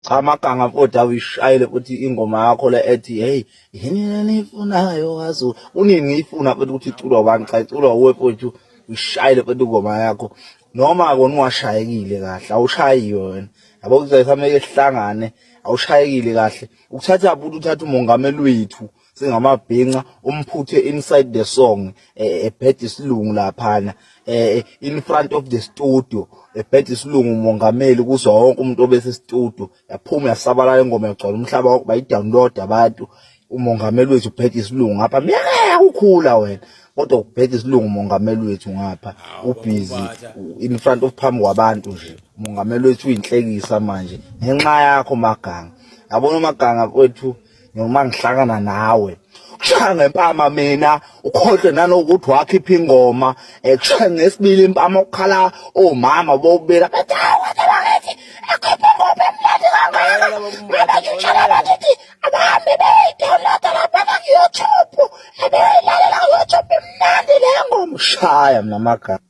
Cha Maganga mfowethu, awuyishayele futhi ingoma yakho le ethi hey yini lenifunayo kaZulu. Unini ngiyifuna mfethu ukuthi iculwa ubani? Cha, iculwa uwe mfowethu, uyishayele mfethu ingoma yakho. Noma kona ungashayekile kahle, awushayiwe wena. Yabo, kuzosameke sihlangane, awushayekile kahle. Ukuthatha futhi uthatha umongameli wethu singamabhinca, umphuthe inside the song, ebheda isilungu laphana, in front of the studio, ebheda isilungu umongameli kuzwa wonke umuntu obese studio. Yaphuma yasabalala ingoma, yagcwala umhlaba wonke, bayidownload abantu. Umongameli wethu ubheda isilungu ngapha, myeke ukukhula wena, kodwa ubheda isilungu umongameli wethu ngapha, ubusy in front of, phambi kwabantu nje. Umongameli wethu uyinhlekisa manje ngenxa yakho Maganga. Yabona uMaganga wethu, noma ngihlangana nawe kushaya ngempama mina, ukhohlwe nanokuthi wakhipha ingoma. Kushaya ngesibili impama, ukukhala omama bobila bathi, "Hawu, bakithi, akhipha ingoma emnandi kangaka." Mina bakithi abahambe beyidownloada lapha ku-YouTube, ebeyilalela ku-YouTube, imnandi le ngoma. Shaya mina Maganga.